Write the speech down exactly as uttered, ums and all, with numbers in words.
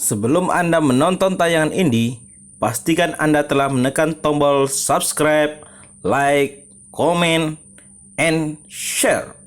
Sebelum Anda menonton tayangan ini, pastikan Anda telah menekan tombol subscribe, like, comment, and share.